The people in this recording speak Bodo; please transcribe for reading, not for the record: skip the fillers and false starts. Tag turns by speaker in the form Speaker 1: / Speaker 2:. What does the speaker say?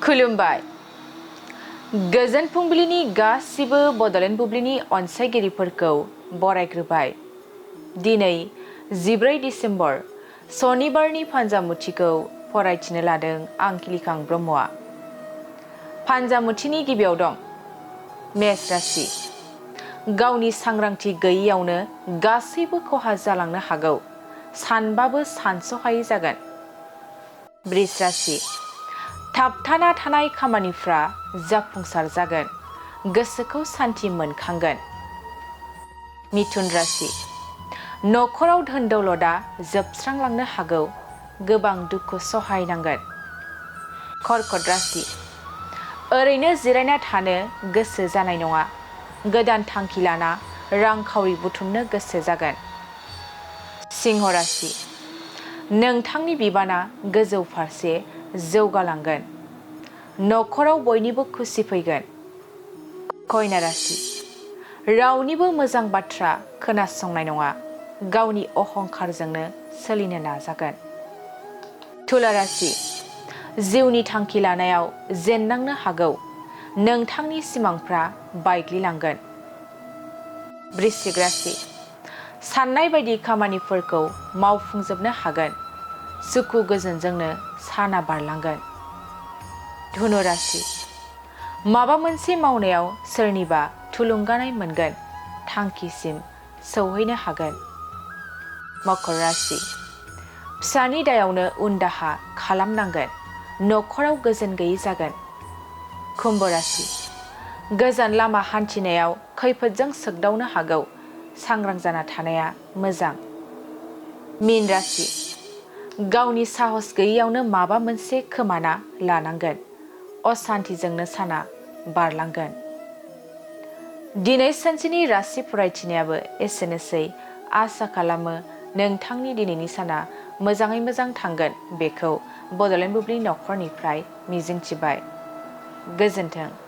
Speaker 1: खुलुमबाय। गोजोन फुंबिलिनि गासिबो बड'लेण्ड बुब्लिनि अनसायगिरिफोरखौ बरायग्रोबाय। दिनै 14 डिसेम्बर सनिबारनि फान्जामुथिखौ फरायथिनो लादों आं किलिखां ब्रह्मआ। फान्जामुथिनि गिबियाव दं मेष राशि। गावनि सांग्रांथि गैयैयावनो गासैबो खहा जालांनो हागौ, सानबाबो सानस'हायै जागोन। बृष राशि। थाबथाना थानाय खामानिफ्रा जाफुंसार जागोन, गोसोखौ सान्थि मोनखांगोन। मिथुन राशि। नखराव धोन दौलतआ जोबस्रांलांनो हागौ, गोबां दुखु सहायनांगोन। कर्कट राशि। ओरैनो जिरायना थानो गोसो जानाय नङा, गोदान थांखि लाना रांखावरि बुथुमनो गोसो जागोन। सिंह राशि। नोंथांनि बिबाना गोजौ फारसे जौगालांगोन, नखराव बयनिबो खुसि फैगोन। कन्या राशि। रावनिबो मोजां बाथ्रा खोनासंनाय नङा, गावनि अहंखारजोंनो सोलिनो नाजागोन। तुला राशि। जिउनि थांखि लानायाव जेननांनो हागौ, नोंथांनि सिमांफ्रा बायग्लिलांगोन। वृश्चिक राशि। साननाय बायदि खामानिफोरखौ मावफुंजोबनो हागोन, सुखु गोजोनजोंनो साना बारलांगोन। धनु राशि। माबा मोनसे मावनायाव सोरनिबा थुलुंगानाय मोनगोन, थांखिसिम सौहैनो हागोन। मकर राशि। फिसानि दायावनो उनदाहा खालामनांगोन, नखराव गोजोन गैयै जागोन। कुम्भ राशि। गोजान लामा हान्थिनायाव खैफोदजों सोगदावनो हागौ, सांग्रां जाना थानाया मोजां। मीन राशि। गावनि साहस गैयैयावनो माबा मोनसे खोमाना लानांगोन, असान्थिजोंनो साना बारलांगोन। दिनै सानसेनि राशि फरायथिनायाबो एसेनोसै। आसा खालामो नोंथांनि दिनैनि साना मोजाङै मोजां थांगोन, बेखौ बड'लेण्ड बुब्लि नखरनिफ्राय मिजिंथिबाय। गोजोन्थों।